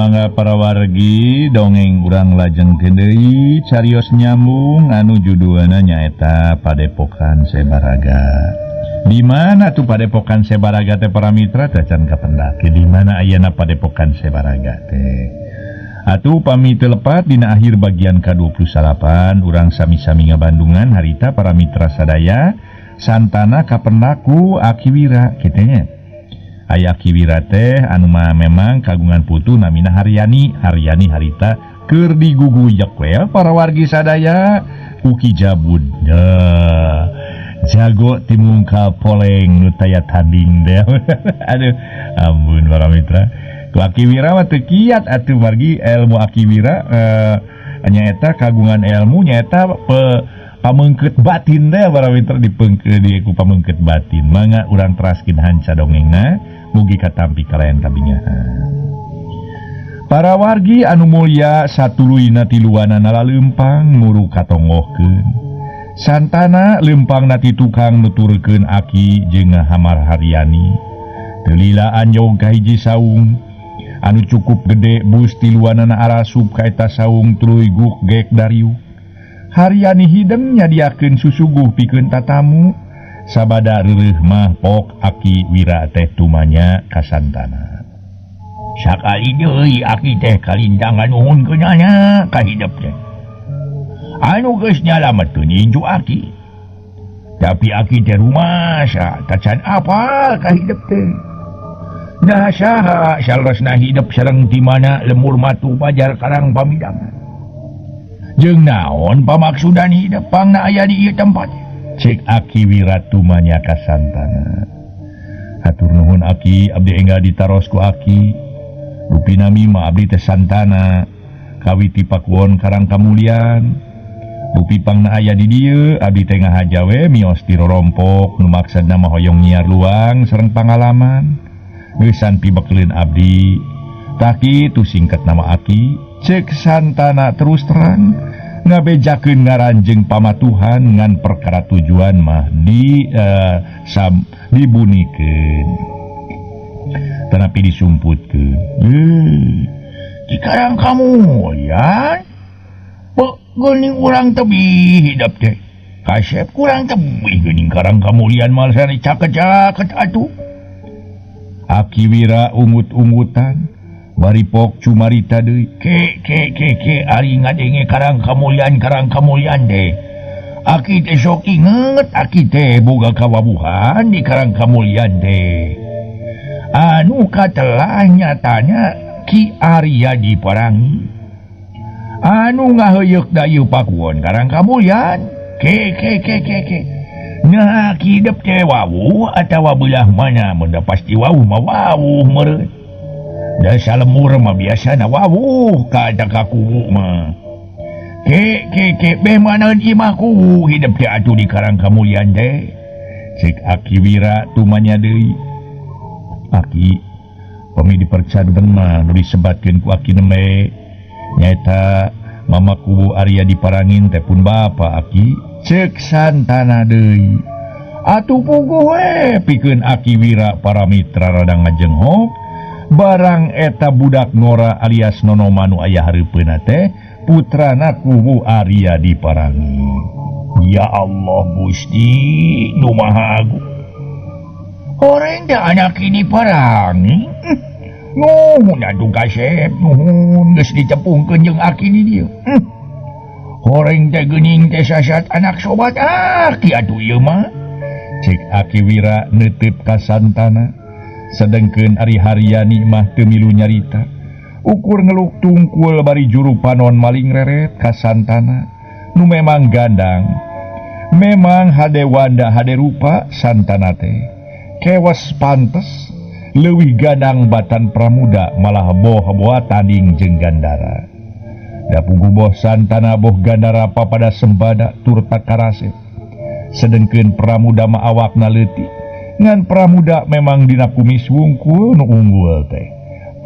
Mangga para wargi dongeng urang lajengkeun deui carios nyambung anu judulna nyaeta Padepokan Sebaraga. Di mana tuh Padepokan Sebaraga teh para mitra teh can kapendak. Di mana ayana Padepokan Sebaraga teh? Atuh pami teu lepat dina akhir bagian ka-28 urang sami-sami ngabandungan harita para mitra sadaya Santana kapendak ku Aki Wira kitu nya. Aya Aki Wira teh anu mah memang kagungan putu namina Haryani. Haryani harita keur diguguyek we para wargi sadaya ku Ki Jabud. Jago timungkal poleng nu taya tanding deh. Aduh, ampun para mitra. Ku Aki Wira mah teu kiat atuh margi ilmu Aki Wira nyaeta kagungan ilmu nyaeta pamengkeut batin teh para mitra dipengkeut di ku pamengkeut batin. Mangga urang teraskeun hanca dongengna mugi katampi kalayan kabingahan. Para wargi anu mulya satuluyna tiluanana laleumpang muru katonggohkeun. Santana leumpangna ti tukang nuturkeun aki jeung ngahamar Haryani. Teu lila anjog ka hiji saung anu cukup gede bus tiluanana arasup ka eta saung tuluy guk gek dariuk. Haryani hideng nyadiakeun susuguh pikeun tatamu. Sabada reureuh mah pok Aki Wira teh tumanya ka Santana. Sakali deui aki teh kalintangan nuhunkeunana ka hidep teh. Anu geus nyalametkeun incu aki. Tapi aki teh rumasa tacan apal ka hidep teh. Nah saha salresna hidep sareng di mana lemur matu pajar karang pamidangan. Jeung naon pamaksudan hidep pangna aya di ieu tempat? Cek Aki Wira tumanya ka Santana. Hatur nuhun Aki, abdi enggal ditaros ku Aki. Rupi nami mah abdi teh Santana, kawiti Pakuwon Karang Kamulian. Rupi pangna aya di dieu, abdi teh ngahaja we mios ti rorompok nu maksudna mah hoyong nyiar luang sareng pangalaman. Geusan pibekeleun abdi. Tah kitu singkat nama Aki. Cek Santana terus terang ngabejakeun ngaran jeung pamatuhan ngan perkara tujuan mah di dibunikeun tanapi disumputkeun. Di Karang Kamulian geuning urang tebih hidep teh kasep kurang tebih geuning Karang Kamulian mah sari caket-caket atuh. Aki Wira ungut-ungutan bari pok cumarita deui. Ke ke ke ke ari ngadenge Karang Kamulian Karang Kamulian teh aki teh sok inget aki teh boga kawabuhan di Karang Kamulian teh anu katelah nyatanya Ki Arya diparangi anu ngaheuyeuk dayu Pakuwon Karang Kamulian. Ke ke ke ke ke nah hidep teh wawuh atawa belah mana mun da pasti wawuh mah wawuh meureun. Da salemur mah biasana wawuh ka ada ka kuwu mah. Ke ke ke beh manaeun imah kuwu hidep teh atuh di Karang Kamulian teh. Cek Aki Wira tumanya deui. Aki pami dipercadeng mah nu disebatkeun ku Aki nembe nyaeta mama kuwu Arya diparangin teh pun bapa Aki. Cek Santana deui. Atuh puguh we pikeun Aki Wira para mitra rada ngajenghok. Barang eta budak ngora alias nono manu aya hareupeunna teh putrana kuwu Arya diparangi. Ya Allah Gusti nu Maha Agung. Horeng teh anak ini parangi. Nuhun atuh kasep nuhun geus ditepungkeun jeung aki di dieu. Horeng teh geuning teh sasat anak sobat aki atuh ieu mah. Cek Aki Wira neuteup ka Santana. Sedengkeun ari Haryani mah teu milu nyarita. Ukur ngeluk tungkul bari juru panon maling reret ka Santana nu memang gandang. Memang hade wanda hade rupa Santana teh. Kewas pantes leuwih gandang batan Pramuda malah boh-boh tanding jeung Gandara. Da puguh boh Santana boh Gandara papada sembada turta karasep. Sedengkeun Pramuda mah awakna leutik. Ngan Pramuda memang dina kumis wungkul nu unggul teh.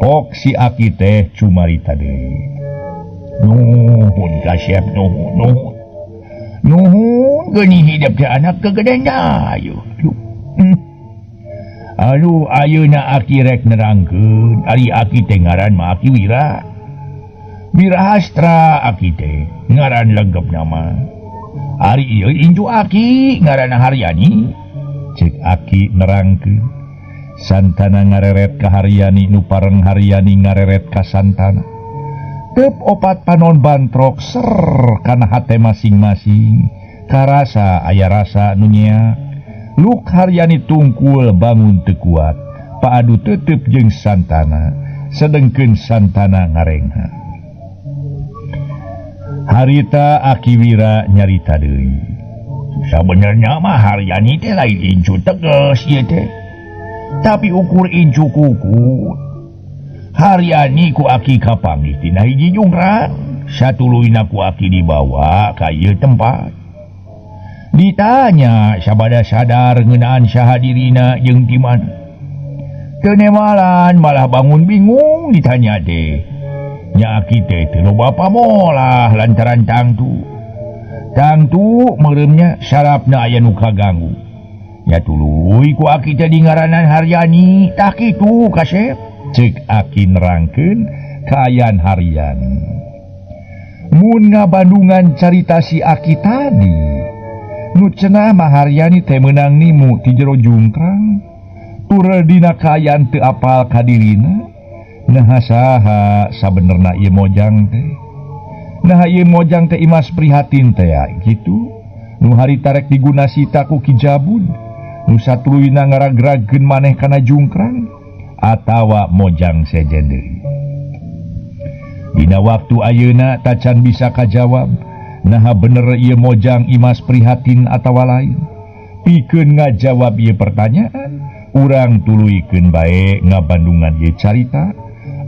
Pok si Aki teh cumarita deui. Nuhun kasep nuhun nuhun. Nuhun geuning hidep teh anak kegedean dayu. Aduh ayeuna aki rek nerangkeun ari aki teh ngaran mah Aki Wira. Wirahastra aki teh ngaran lengkap nama. Ari ieu incu aki ngaranna Haryani. Cek aki nerangkeun. Santana ngareret ka Haryani nu pareng Haryani ngareret ka Santana. Tep opat panon bantrok ser kana hate masing-masing. Karasa aya rasa nu nyeak. Luk Haryani tungkul bangun teu kuat. Paadu tetep jeung Santana, sedengkeun Santana ngarengha. Harita Aki Wira nyarita deui. Sabenerna mah Haryani teh lain incu teges ieu teh. Tapi ukur incu kuku. Haryani ku aki kapanggih tina hiji jungkrang. Satuluyna ku aki dibawa ka ieu tempat. Ditanya sabada sadar ngeunaan saha dirina jeung di mana. Teu nemalan malah bangun bingung ditanya teh. Nya aki teh teu loba pamolah lantaran tangtu. Tangtu meureumnya sarapna aya nu kaganggu. Nya tuluy ku aki teh dingaranan Haryani tah kitu kasep. Cek aki nerangkeun kaayaan Haryani. Mun ngabandungan carita si aki tadi, nu cenah mah Haryani teh meunang nimu ti jero jungkrang. Tur dina kaayaan teu apal ka dirina. Naha saha sabenerna ieu mojang teh? Naha ieu mojang teh Imas Prihatin teh ya kitu. Nu harita rek digunasita ku Ki Jabud. Nu satuluyna ngaragragkeun maneh kana jungkrang atawa mojang sejen deui. Dina waktu ayeuna tacan bisa kajawab naha bener ieu mojang Imas Prihatin atawa lain. Pikeun ngajawab ieu pertanyaan, urang tuluykeun bae ngabandungan ieu carita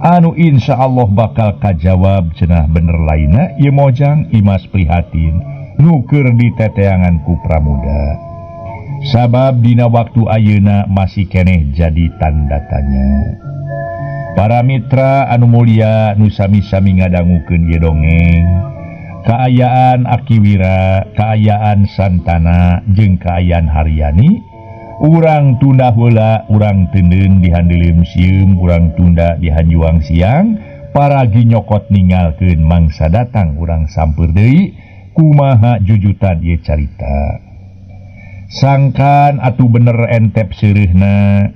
anu insya Allah bakal kajawab cenah bener lainna ieu mojang Imas Prihatin nu keur diteteangan ku Pramuda. Sabab dina waktu ayeuna masih keneh jadi tanda tanya. Para mitra anu mulia nu sami-sami ngadangukeun ieu dongeng, kaayaan Aki Wira, kaayaan Santana jeung kaayaan Haryani, urang tunda heula, urang teuneun dihandeuleum sieum, urang tunda dihanjuang siang, paragi nyokot ningalkeun mangsa datang urang sampeur deui kumaha jujutan ieu carita. Sangkan atuh bener entep seureuhna,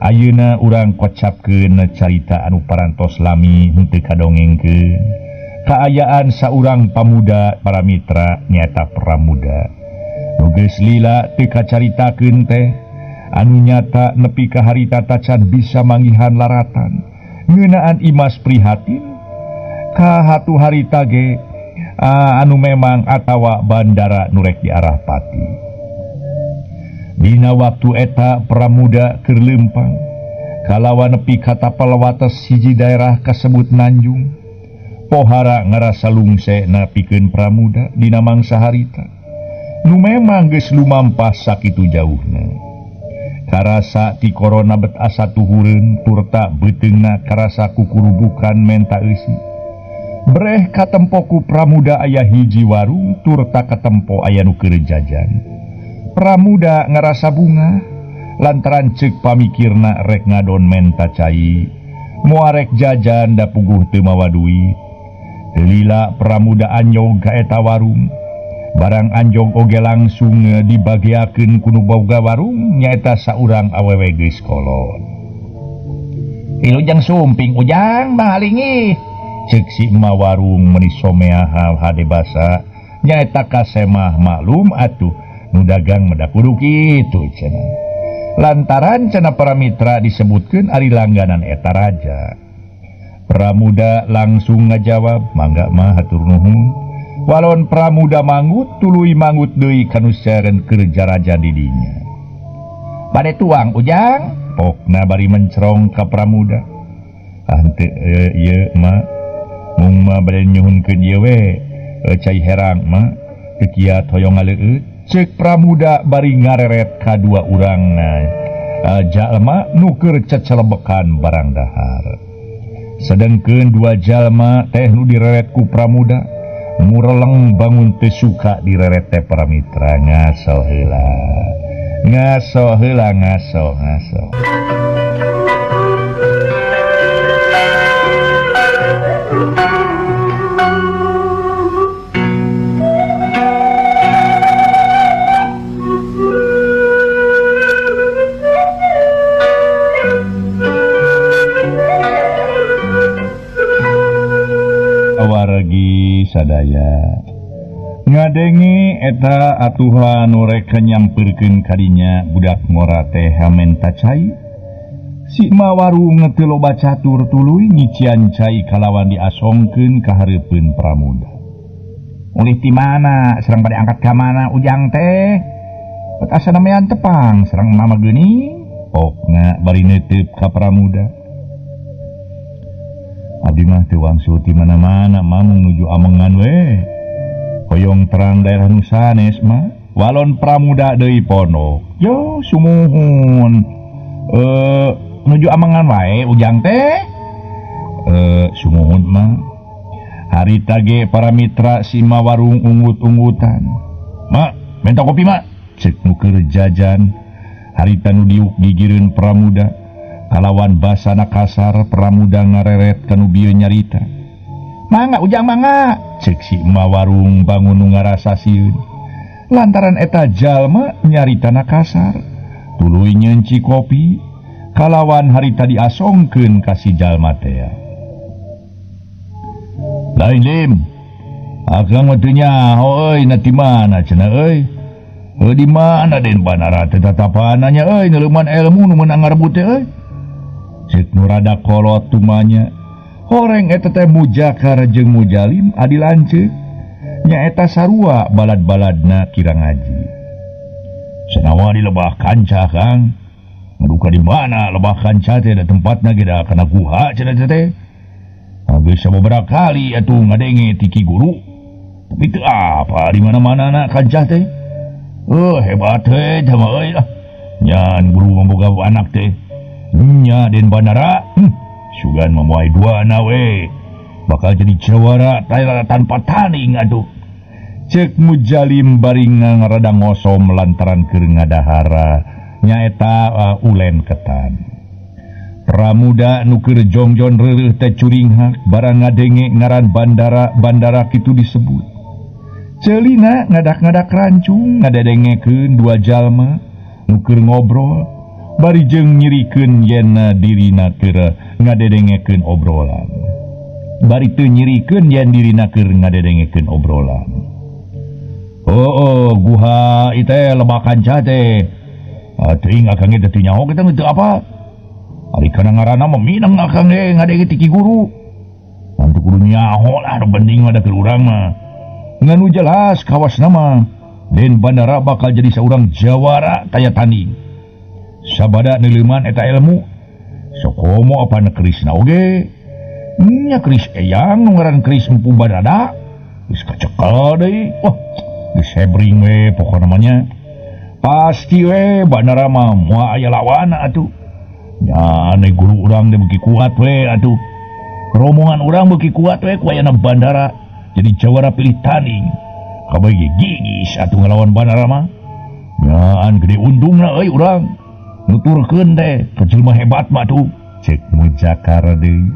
ayeuna urang kocapkeun carita anu parantos lami henteu kadongengkeun. Kaayaan saurang pamuda para mitra nyata Pramuda. Nu geus lila teu kacaritakeun teh, anu nyata nepi ka harita tacan bisa manggihan laratan ngeunaan Imas Prihatin. Ka hatu harita ge anu memang atawa bandara nu rek diarah pati. Dina waktu eta Pramuda keur leumpang kalawan nepi ka tapal wates hiji daerah kasebut Nanjung. Pohara ngarasa lungse napikeun Pramuda dina mangsa harita nu memang geus lumampah sakitu jauhna. Karasa ti korona bet asa tuhureun turta beuteungna karasa kukurubukan menta eusi. Breh katempo ku Pramuda aya hiji warung turta katempo aya nu keur jajan. Pramuda ngarasa bunga lantaran ceuk pamikirna rek ngadon menta cai, moal rek jajan da puguh teu mawa duit. Teu lila Pramuda anjog ka eta warung. Barang anjog oge langsung dibageakeun ku nu boga warung nyaeta saurang awewe geus kolot. Ilujeng sumping ujang mahalingi. Ceuk si emak warung meuni someah hade basa nyaeta kasemah maklum atuh nu dagang mah kudu kitu cenah. Lantaran cenah para mitra disebutkeun ari langganan eta raja. Pramuda langsung ngajawab, mangga mah hatur nuhun. Walon Pramuda mangut tuluy mangut deui ka nu seren keur jaraja di dinya. Bade tuang ujang, pokna bari mencerong ka Pramuda. Ah henteu ieu mah mung mah bade nyuhunkeun ieu we cai herang mah teu kiat hoyong ngaleueut. Ceuk Pramuda bari ngareret ka dua urangna jalma nu keur cecelebekan barang dahar. Sedengkeun dua jalma teh nu direret ku Pramuda mureleng bangun teu suka direret teh para mitra ngasal heula. Ngaso heula ngaso ngaso. Wargi sadaya ngadenge eta atuhan nu rek nyamperkeun kadinya budak ngora teh menta cai. Si Mawarung teu loba catur tuluy ngician cai kalawan diasongkeun ka hareupeun Pramuda. Ulih ti mana serang bade angkat ka mana ujang teh? Bet asa namean tepang serang mama geuning. Pokna bari neuteup ka Pramuda. Abdi mah teu wangsul ti mana-mana mamung nuju amengan we. Hoyong terang daerah nu sanes mah. Walon Pramuda deui pondok. Yo sumuhun. Nuju amengan wae ujang teh. Sumuhun mah. Harita ge para mitra si Mawarung ungut-ungutan. Mak, minta kopi mak. Cek nu keur jajan. Harita nu diuk gigireun Pramuda. Kalawan basana kasar Pramuda ngareret kanu bieu nyarita. Mangga ujang mangga. Cek si Mawarung bangun nu ngarasa sieun. Lantaran eta jalma nyaritana kasar. Tuluy nyeunci kopi kalawan harita diasongkeun ka si jalma teh. Lain lim. Akang mah teu nyaho euy na ti mana cenah euy. Heuh di mana Den Bandara teh tatapananya euy neuleuman ilmu nu meunang ngarebut teh euy. Cek nu rada kolot tumanya. Horeng eta teh Mujakar jeung Mujalim adi lanceuk. Nyaeta sarua balad-baladna kira ngaji. Sanawa di lebah kanca Kang. Ngaduka di mana lebah kanca teh da tempatna ge da kana guha cenah teh. Geus sababaraha kali atuh ngadenge ti Ki Guru. Tapi teu apa di mana-mana na kanca teh. Hebat teh mah euy lah. Nyan guru mamboga anak teh. Nya Den Bandara, sugan mamoai dua na we. Bakal jadi jawara tanpa tanding atuh. Cek Mujalim bari ngarada ngosom lantaran keur ngadahara nyaeta ulen ketan. Pramuda nu keur jongjon reureuh teh curinghak barang ngadenge ngaran bandara kitu disebut. Ceulina ngadak-ngadak rancung ngadedengekeun dua jalma nu keur ngobrol. Bari jeung nyirikeun yen dirina keur ngadedengekeun obrolan. Bari teu nyirikeun yen dirina keur ngadedengekeun obrolan. Oh, guha ite lebah kanca teh. Teuing akang ge teu nyaho kita teu apa. Ari kana ngaranna mah minang akang ge ngadenge ti Ki Guru. Mantu kudu nyaho lah nu penting mah da keur urang mah. Ngan nu jelas kawasna mah Den Bandara bakal jadi saurang jawara taya tanding. Sabada neuleuman eta ilmu sokomo apa na Krisna oge nya Kris eyang nu ngaran Kris Empu Barada geus kacekel deui. Wah geus hebring we pokona mah nya pasti we Bandara mah moal aya lawan atuh. Nya ane guru urang teh beuki kuat we atuh. Rombongan urang beuki kuat we ku ayana Bandara jadi jawara pilih tanding. Kabeh ge gigis atuh ngalawan Bandara mah. Nyaan gede untungna euy urang. Nuturkeun teh ka jelema hebat mah tuh. Cek Mujakar deui.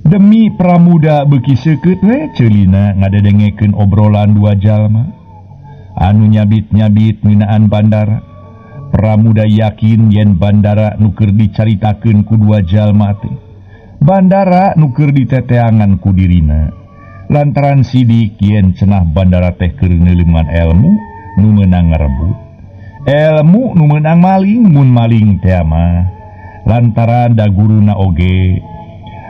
Demi Pramuda beuki seukeut we ceulina ngadedengekeun obrolan dua jalma anu nyabit-nyabit ngeunaan bandara. Pramuda yakin yen bandara nu keur dicaritakeun ku dua jalma teh bandara nu keur diteteangan ku dirina. Lantaran sidik yen cenah bandara teh keur neuleuman ilmu nu meunang ngarebut. Ilmu nu meunang maling mun maling teh mah lantaran da guruna oge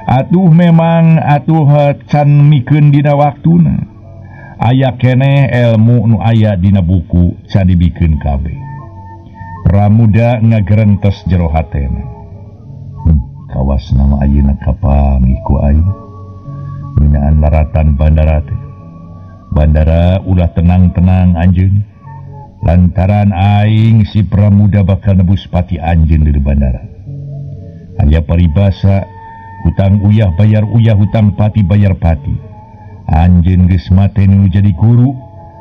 atuh memang atuh can mikeun dina waktuna. Aya keneh ilmu nu aya dina buku can dibikeun kabeh. Pramuda ngagerentes jero hatena. Kawas nama ayeuna kapanggih ku aing ngeunaan laratan bandara teh. Bandara ulah tenang-tenang anjeun. Lantaran aing si Pramuda bakal nebus pati anjeun di bandara. Aya paribasa hutang uyah bayar uyah, hutang pati bayar pati. Anjeun geus mate nu jadi guru,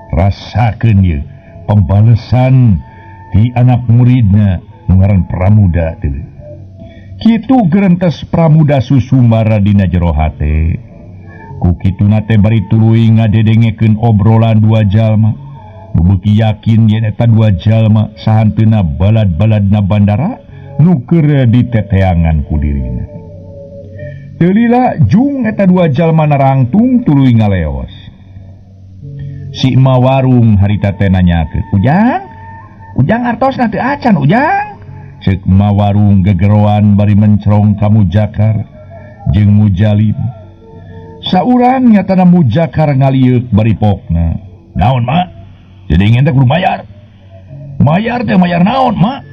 rasakeun ieu Pembalesan di anak muridna nu ngaran Pramuda teh. Kitu gerentes Pramuda susumara dina jero hate. Ku kituna teh bari tuluy ngadedengekeun obrolan dua jalma. Nu beuki yakin yen eta dua jalma sahanteuna balad-baladna bandara nu keur diteteangan ku dirina. Teu lila jung eta dua jalma narangtung tuluy ngaleos. Si emak warung harita teh nanyakeun, "Ujang, Ujang artosna teu acan Ujang?" Ceuk emak warung gegeroan bari mencrong ka Mujakar jeung Mujalim. Saurang nyatana Mujakar ngalieuk bari pokna. "Naon, Mak? Jadi ingin teh kudu mayar." "Mayar teh mayar naon, Mak?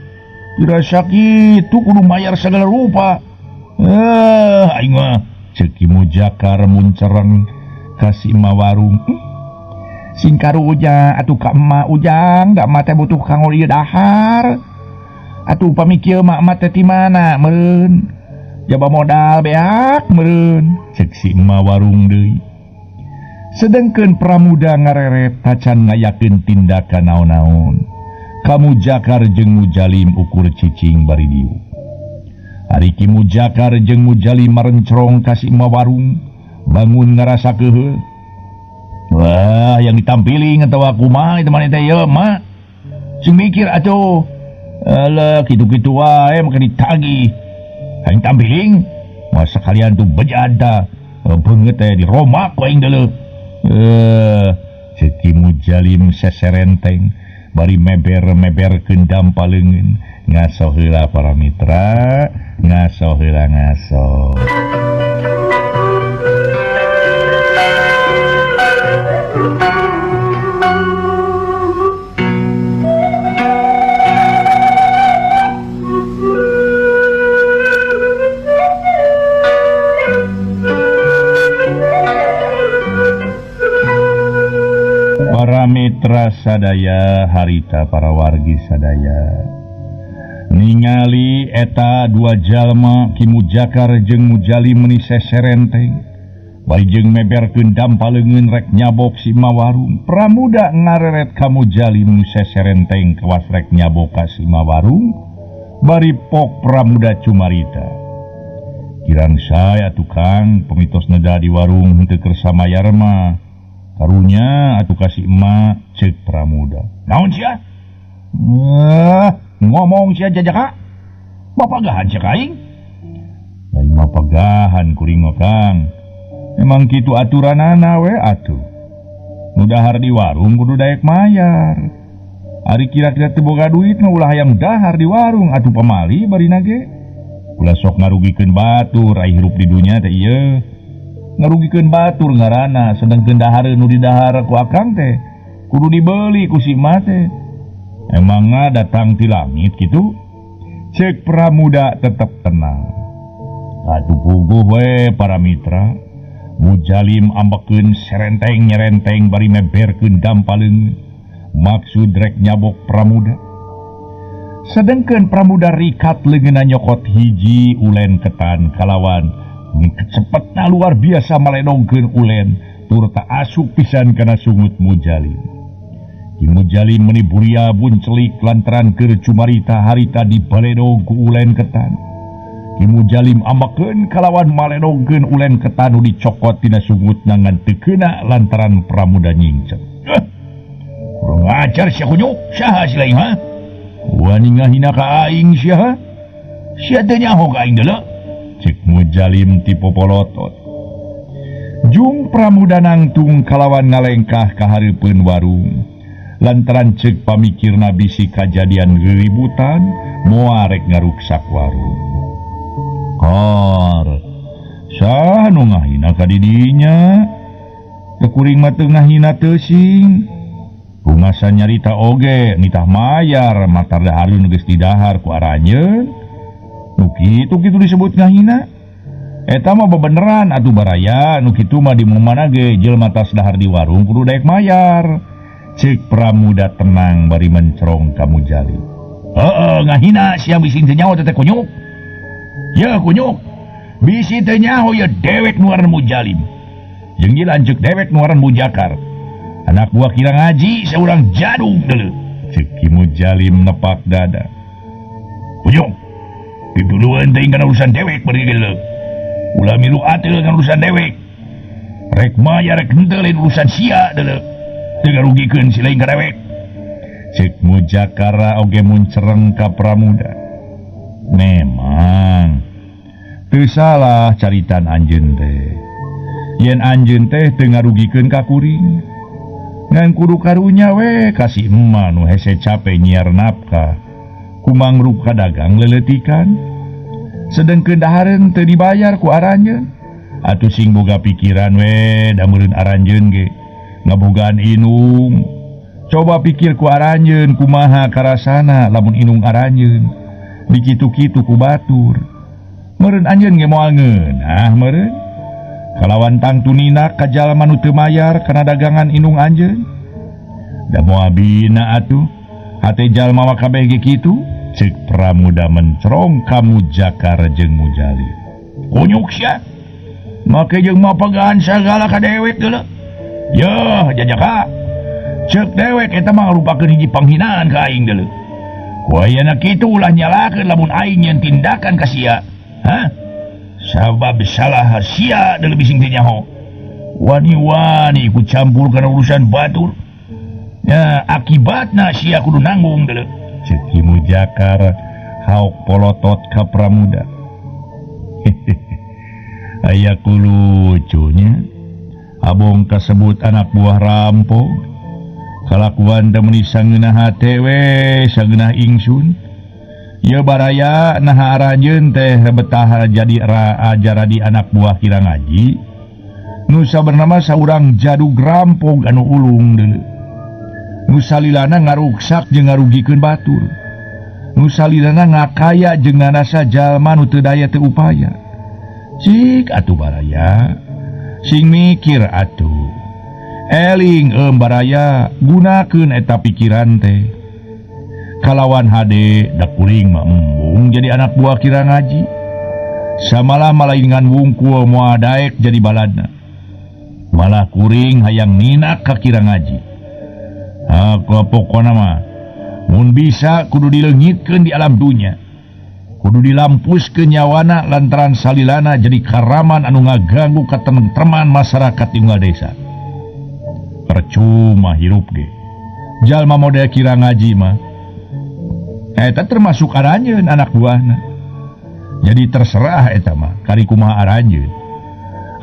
Tidak sakitu kudu mayar segala rupa." Aing mah," ceuk Ki Mujakar muncereng ka si emak warung. "Sing karunya atuh ka emak Ujang, da emak teh butuh kanggo ieu dahar. Atuh upami kieu mah emak teh ti mana meureun? Jaba modal beak meureun," ceuk si emak warung deui. Sedengkeun Pramuda ngareret tacan ngayakeun tindakan naon-naon. Ka Mujakar jeung Mujalim ukur cicing bari diuk. Ari Ki Mujakar jeung Mujalim marencrong ka si emak warung, bangun ngarasa keuheul. "Wah, yang ditampiling atawa kumaha itu maneh teh ieu, Mak? Sing mikir atuh. Alah, kitu-kitu wae maka ditagih. Hayang tampiling, masa kalian tuh bejada, beungeut teh diromak ku aing deuleu." Ceuk Ki Mujalim seserenteng bari meber-meberkeun dampa leungeun. Ngaso heula para mitra, ngaso heula ngaso. Para mitra sadaya, harita para wargi sadaya, ningali eta dua jalma Ki Mujakar jeung Mujalim meuni seserenteng bari jeung meberkeun dampa leungeun rek nyabok si emak warung. Pramuda ngareret ka Mujalim nu seserenteng kawas rek nyabok ka si emak warung bari pok Pramuda cumarita. "Kirang saya tukang pemitos neda di warung henteu kersa mayar mah. Karunya atuh ka si emak," ceuk Pramuda. "Naon sia? Ngomong sia jajaka? Bapagahan sia ka aing?" "Lain mah pagahan kuring mah, Kang. Emang kitu aturanana we atuh. Nu dahar di warung kudu daek mayar. Ari kira-kira teu boga duit mah ulah hayang dahar di warung atuh pamali barina ge. Ulah sok ngarugikeun batur ai hirup di dunya teh ieu. Ngarugikeun batur ngaranna, sedengkeun dahareun nu didahar ku akang teh kudu dibeli ku si emak teh. Emangna datang ti langit kitu?" Ceuk Pramuda tetep tenang. Atuh puguh we para mitra. Mujalim ambekeun serenteng nyerenteng bari meberkeun dampa leungeun maksud rek nyabok Pramuda. Sedengkeun Pramuda rikat leungeunna nyokot hiji ulen ketan kalawan kecepetna luar biasa maledongkeun ulen turta asup pisan kana sungut Mujalim. Ki Mujalim meuni buria buncelik lantaran keur cumarita harita dibaledog ku ulen ketan. Ki Mujalim ambekeun kalawan maledogkeun ulen ketan nu dicokot tina sungutna ngan teu keuna lantaran Pramuda nyingcet. "Kurang ajar sia kunyuk, saha si lain ha? Wani ngahina ka aing sia? Sia teu nyaho ka aing deuleu?" Ceuk Mujalim ti popolotot. Jung Pramuda nangtung kalawan ngalengkah ka hareupeun warung. Lantaran ceuk pamikirna bisi kajadian riributan moal rek ngaruksak warung. "Kor, saha nu ngahina ka didinya? Teu kuring mah teu ngahina teu sing. Rungasa nyarita oge nitah mayar matar dahareun geus didahar ku aranjeun. Nu kitu kitu disebut ngahina. Eta mah bebeneran atuh baraya, nu kitu mah di mana ge jelema tas dahar di warung kudu daek mayar." Ceuk Pramuda tenang bari mencrong ka Mujalim. "Heeh, ngahina sia bisi teu nyaho teh kunyuk. Ye kunyuk, bisi teu nyaho ye dewek nu ngaran Mujalim. Jeung ieu lanceuk dewek nu ngaran Mujakar. Anak buah kira ngaji saurang jadug deuleu." Cek Ki Mujalim nepak dada. Ujung pipuluan teuing kana urusan dewek bari geuleuh. Ulah milu ateul kana urusan dewek. Rek maya rek henteu lain urusan sia deuleuh. Teu ngarugikeun si lain ka dewek. Cek Mujakara oge muncereng ka Pramuda. Memang teu salah caritan anjeun teh. Yen anjeun teh teu ngarugikeun ka kuring. Ngan kudu karunya we ka si emma nu hese cape nyiar nafkah. Kumangrup kadagang leletikan. Sedengkeun dahareun teu dibayar ku aranjeun. Atuh sing boga pikiran we da meureun aranjeun ge ngabogaan inung. Coba pikir ku aranjeun kumaha karasana lamun inung aranjeun. Dikitu-kitu ku batur. Meureun anjeun ge moal ngeunah meureun. Kalawan tangtunina ka jalma nu teu mayar kana dagangan inung anjeun. Da moal bina atuh. Hate jalma mah kabeh ge kitu. Cek Pramuda mencerong ka Mujakar jeung Mujali. Kunyuk sia. Make jeung mapagaan sagala ka dewek geuleuh. Yeuh jajaka. Cek dewek eta mah ngarupakeun hiji panghinaan ka aing geuleuh. Ku ayana kitu ulah nyalakeun lamun aing nyeun tindakan ka sia. Hah? Sabab salah sia deuleuh bising teh nyaho. Wani-wani ku campur kana urusan batur. Ya akibatna sia kudu nanggung deuleuh. Cek Ki Mujakar haok polotot ka Pramuda. Aya ku lucunya. Abong kasebut anak buah rampok. Kalakuan teh meuni sangeunah hate we sangeunah ingsun. Ieu baraya naha aranjeun teh betah jadi ajaradi anak buah Ki Rangaji. Nu sabenerna saurang jadug rampok anu ulung deuleuh. Nu salilana ngaruksak jeung ngarugikeun batur. Nu salilana ngakaya jeung nganasa jalma nu teu daya teu upaya. Cik atuh baraya, sing mikir atuh. Eling baraya gunakeun eta pikiran teh. Kalawan hade da kuring mah embung jadi anak buah Ki Rangaji. Samalah malaingan wungkul moal daek jadi baladna. Malah kuring hayang ninak ka Ki Rangaji. Aku pokona mah mun bisa kudu dileungitkeun di alam dunya. Kudu dilampuskeun nyawana lantaran salilana jadi karaman anu ngaganggu katentreman masyarakat di unggal desa. Percuma hirup ge. Jalma model Ki Rangaji mah eta termasuk aranjeun anak buahna. Jadi terserah eta mah kari kumaha aranjeun.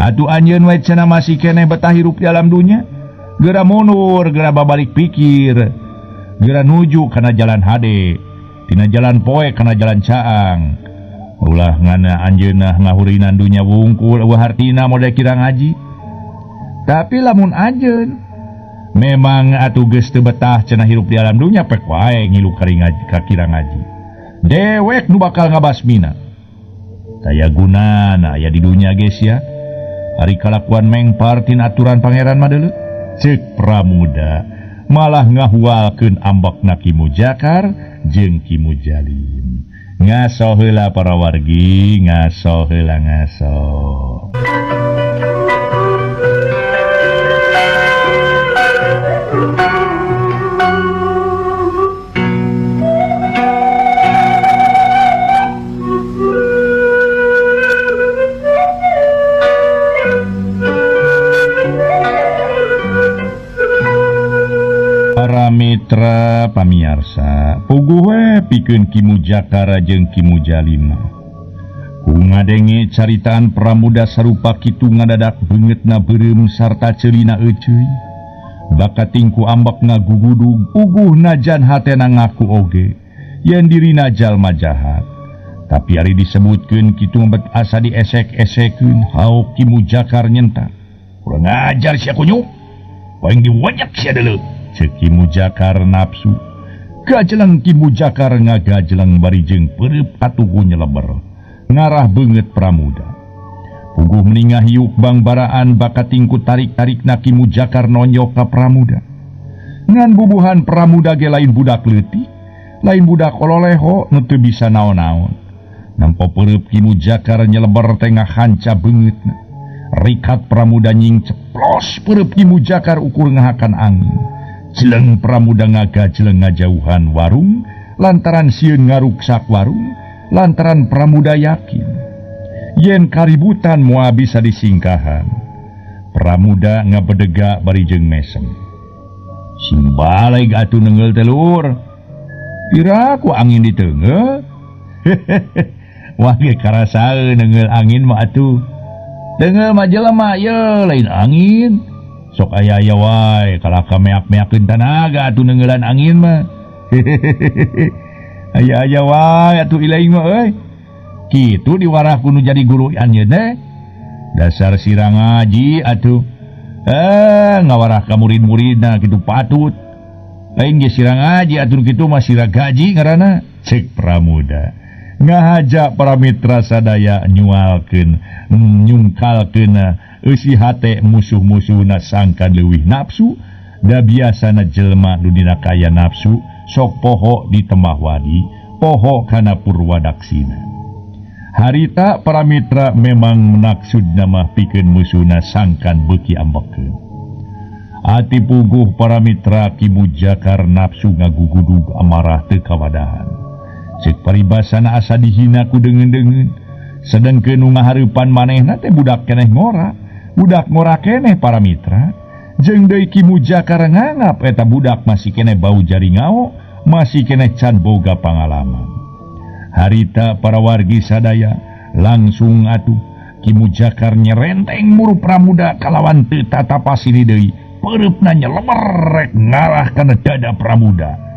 Atuh anjeun we cenah masih keneh betah hirup di alam dunya. Geura mundur, geura babalik pikir, geura nuju kana jalan hade, tina jalan poe kana jalan caang. Ulah ngana anjeunna ngahurinan dunya wungkul eueuh hartina model Ki Rangaji. Tapi lamun anjeun memang atuh geus teu betah cenah hirup di alam dunya pek wae ngilu ka Ki Rangaji. Dewek nu bakal ngabasmina. Daya gunana aya di dunya geus ya. Ari kalakuan mengpar tina aturan pangeran mah deuleuh. Cek Pramuda malah ngahualkeun ambekna Ki Mujakar jeung Ki Mujalim. Ngaso heula para wargi, ngaso heula ngaso. Para mitra pamiarsa, puguh we pikeun Ki Mujakara jeung Ki Mujalima. Ku ngadenge caritaan Pramuda sarupa kitu ngadadak beungeutna beureum sarta ceulina euceuy. Bakating ku ambekna gugudug, uguh najan hatena ngaku oge yen dirina jalma jahat. Tapi ari disebutkeun kitu bet asa diesek-esekeun, haok Ki Mujakar nyentak. Kurang ajar sia kunyuk. Paling diwajak sia deuleuh. Cek Ki Mujakar nafsu. Gajeleng Ki Mujakar ngagajeleng bari jeung peureub katuhu nyeleber. Ngarah beungeut Pramuda. Puguh meningah hiuk bangbaraan bakating ku tarik-tarikna Ki Mujakar nonyok ka Pramuda. Ngan bubuhan Pramuda ge lain budak leutik, lain budak ololeho nu teu bisa naon-naon. Nempo peureub Ki Mujakar nyeleber teh ngahanca beungeutna. Rikat Pramuda nying ceplos peureub Ki Mujakar ukur ngahakan angin. Jeleng Pramuda ngagajeleng ngajauhan warung lantaran sieun ngaruksak warung lantaran Pramuda yakin yen kaributan moal bisa disingkahan. Pramuda ngabedega bari jeung mesem. Sing baleg atuh nenggel teh lur. Pira ku angin diteunggeul? Wah ge karasaeun nenggel angin mah atuh. Tenggel mah jelema ye lain angin. Sok aya-aya wae kalaka meak-meakeun tanaga atuh nenggelan angin mah. Aya-aya wae atuh ilaing mah euy. Kitu diwarah ku nu jadi guru anjeun teh. Dasar sirang ngaji atuh. Ngawarah ka murid-muridna kitu patut. Lain ge sirang ngaji atuh kitu mah sirah gaji ngaranna. Cek Pramuda. Ngahaja para mitra sadaya nyualkeun nyungkalkeun eusi hate musuh-musuhna sangkan leuwih nafsu da biasana jelema nu dina kaya nafsu sok poho di temah wadi poho kana purwadaksina. Harita para mitra memang maksudna mah pikeun musuhna sangkan beuki ambekeun. Ati puguh para mitra Ki Mujakar nafsu ngagugudug amarah teu kawadahan. Cek paribasana asa dihina ku deungeun-deungeun. Sedengkeun nu ngahareupan manehna teh budak keneh ngora, budak ngora keneh para mitra. Jeung deui Ki Mujakar nganggap eta budak masih keneh bau jaringao, masih keneh can boga pangalaman. Harita para wargi sadaya langsung atuh Ki Mujakar nyerenteng muru Pramuda kalawan teu tatapasini deui, peureupna nyelemer rek ngarah kana dada Pramuda.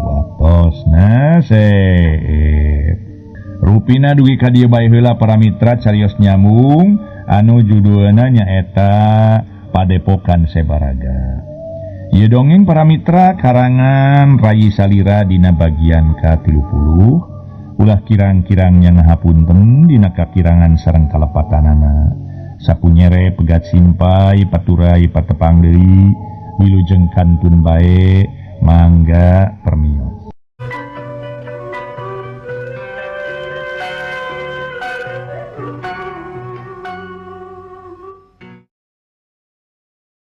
Waktosna seep. Rupina dugi ka dieu bae heula para mitra carios nyambung anu judulna nyaeta Padepokan Sebaraga. Ieu dongeng para mitra karangan Rayi Salira dina bagian ka-30. Ulah kirang-kirangnya ngahapunten dina kakirangan sareng kalepatanana. Sapunyere pegat simpai paturai patepang deui wilujeng kantun bae mangga.